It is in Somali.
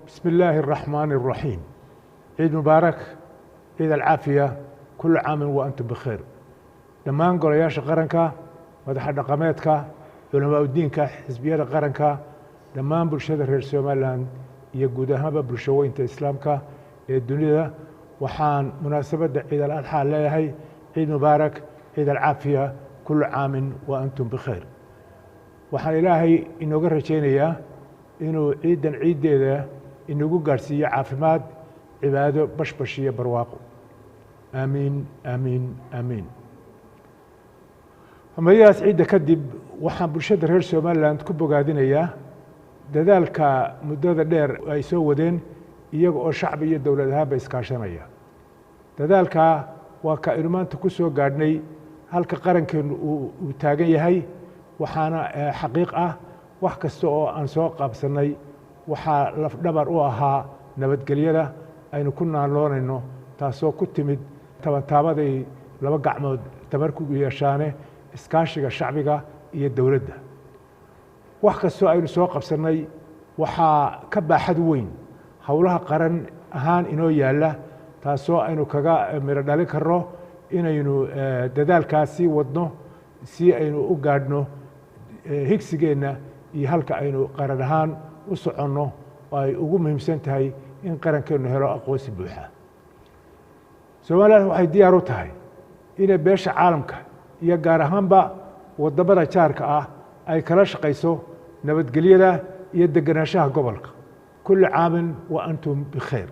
بسم الله الرحمن الرحيم. عيد مبارك، عيد العافية، كل عام وأنتم بخير. Dhammaan golayaasha qaranka, madaxa dhaqameedka, culamaa udiinka, xisbiyada qaranka, dhammaan bulshada reer Somaliland iyo guud ahaanba bulshaweynta Islaamka ee dunida, waxaan munaasabadda Ciid al Adxaa leeyahay ciid mubaarak, ciid alcaafiya, kullu caamin wa antum bikhayr. Waxaan Ilaahay inooga rajaynayaa inuu ciiddan ciiddeeda inagu gaadhsiiyo caafimaad, cibaado, bashbash iyo barwaaqo. Aamiin, aamiin, aamiin. Hambayadaas ciidda kadib, waxaan bulshada reer Somaliland ku bogaadinayaa dadaalka muddada dheer ay soo wadeen, iyaga oo shacbi iyo dowlad ahaanba iskaashanaya. Dadaalkaa waa ka aynu maanta ku soo gaadhnay halka qarankeennu uu taagan yahay. Waxaana xaqiiq ah, wax kasta oo aan soo qaabsannay waxaa lafdhabar u ahaa nabadgelyada aynu ku naaloonayno, taasoo ku timid tabantaabaday laba gacmood tabar ku yeeshaane, iskaashiga shacbiga iyo dowladda. Wax kastoo aynu soo qabsannay waxaa ka baaxad weyn howlaha qaran ahaan inoo yaalla, taasoo aynu kaga miro dhalin karno inaynu dadaalkaas sii wadno si aynu u gaadhno higsigeenna iyo halka aynu qaran ahaan u soconno, oo ay ugu muhiimsan tahay in qarankeennu helo aqoonsi buuxa. Somaliland waxay diyaar u tahay inay beesha caalamka iyo gaar ahaanba waddamada jaarka ah ay kala shaqayso nabadgelyada iyo degenaanshaha gobolka. Kulli caamin wa antum bikhayr.